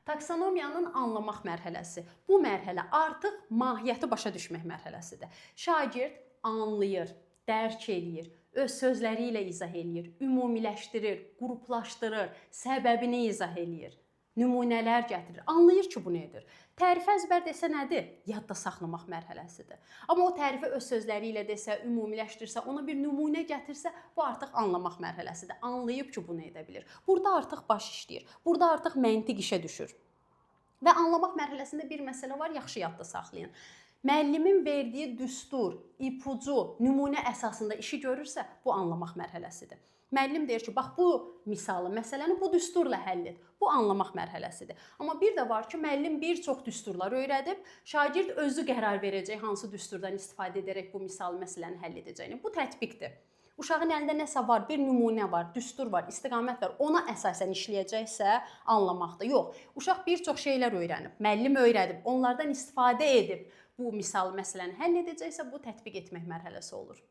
Taksonomiyanın anlamaq mərhələsi. Bu mərhələ artıq mahiyyəti başa düşmək mərhələsidir. Şagird anlayır, dərk eləyir, öz sözləri ilə izah eləyir, ümumiləşdirir, qruplaşdırır, səbəbini izah eləyir, nümunələr gətirir. Anlayır ki, bu nədir. Tərifi əzbər desə nədir? Yadda saxlamaq mərhələsidir. Amma o tərifi öz sözləri ilə desə, ümumiləşdirsə, ona bir nümunə gətirsə, bu artıq anlamaq mərhələsidir. Anlayıb ki, bunu edə bilir. Burada artıq baş işləyir. Burada artıq məntiq işə düşür. Və anlamaq mərhələsində bir məsələ var, yaxşı yadda saxlayın. Müəllimin verdiyi düstur, ipucu, nümunə əsasında işi görürsə, bu anlamaq mərhələsidir. Müəllim deyir ki, bax bu misalı, məsələni bu düsturla həll et. Bu anlamaq mərhələsidir. Amma bir də var ki, müəllim bir çox düsturlar öyrədib, şagird özü qərar verəcək hansı düsturdan istifadə edərək bu misalı, məsələni həll edəcəyini. Bu tətbiqdir. Uşağın əlində nəsə var, bir nümunə var, düstur var, istiqamət var. Ona əsasən işləyəcəksə anlamaqdır. Yox, uşaq bir çox şeylər öyrənib, müəllim öyrədib, onlardan istifadə edib bu misalı, məsələni həll edəcəksə, bu tətbiq etmək mərhələsi olur.